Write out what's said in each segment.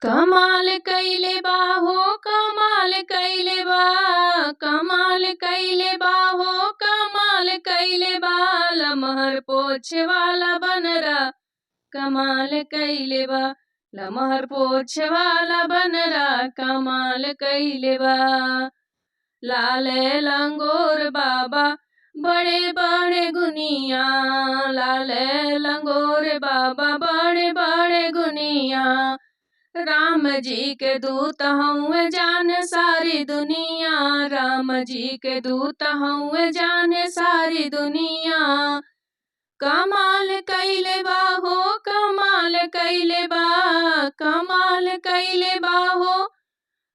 कमाल कइले बा हो कमाल कइले बा, कमाल कइले बा हो कमाल कइले बा, लमहर पोछे वाला बनरा कमाल कइले बा, लमहर पोछे वाला बनरा कमाल कइले बा। लाल लंगोर बाबा बड़े बड़े गुनिया, लाल लंगोर बाबा बड़े बड़े गुनिया, राम जी के दूत हउए जाने सारी दुनिया, राम जी के दूत हउए जाने सारी दुनिया। कमाल कइले बा हो कमाल कइले बा, कमाल कइले बा हो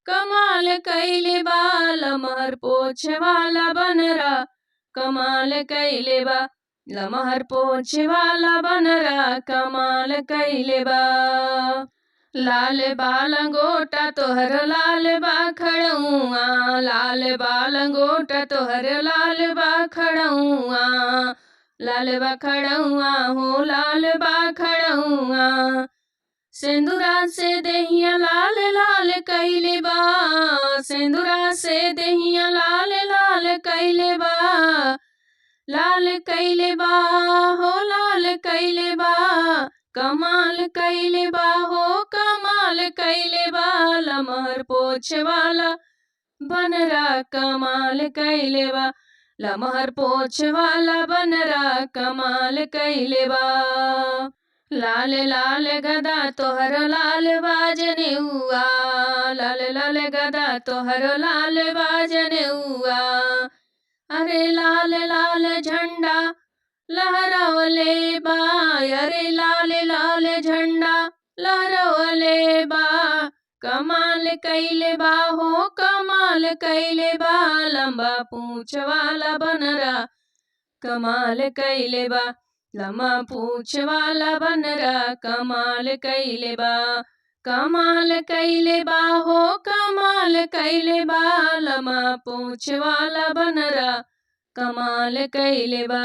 कमाल कइले बा, लमहर पोछे वाला बनरा कमाल कइले बा, लमहर पोछे वाला बनरा कमाल कइले बा। लाल बालंगोटा तोहर लाल बा खड़उआ, लाल बालंगोटा तोहर लाल बा खड़उआ, लाल बा खड़उआ हो लाल बा खड़उआ, सिंदूरा से देहिया लाल लाल कइले बा, सिंदूरा से देहिया लाल लाल कइले बा, लाल कइले बा हो लाल कइले बा, कमाल कइले बा हो कमाल कइले बा, लमहर पोछे वाला बनरा कमाल कइले बा, लमहर पोछे वाला बनरा कमाल कइले बा। लाल लाल गदा तोहर लाल बाजनेउआ, लाल लाल गदा तोहर लाल बाजनेउआ, अरे लाल लाल झंडा लहरवले बा, अरे लाल लाल झंडा लहरवले बा, कमाल कइले बा हो कमाल कइले बा, लंबा पूँछ वाला बनरा कमाल कइले बा, लम्बा पूँछ वाला बनरा कमाल कइले बा। कमाल कइले बा हो कमाल कइले बा, लम्बा पूँछ वाला बनरा कमाल कइले बा।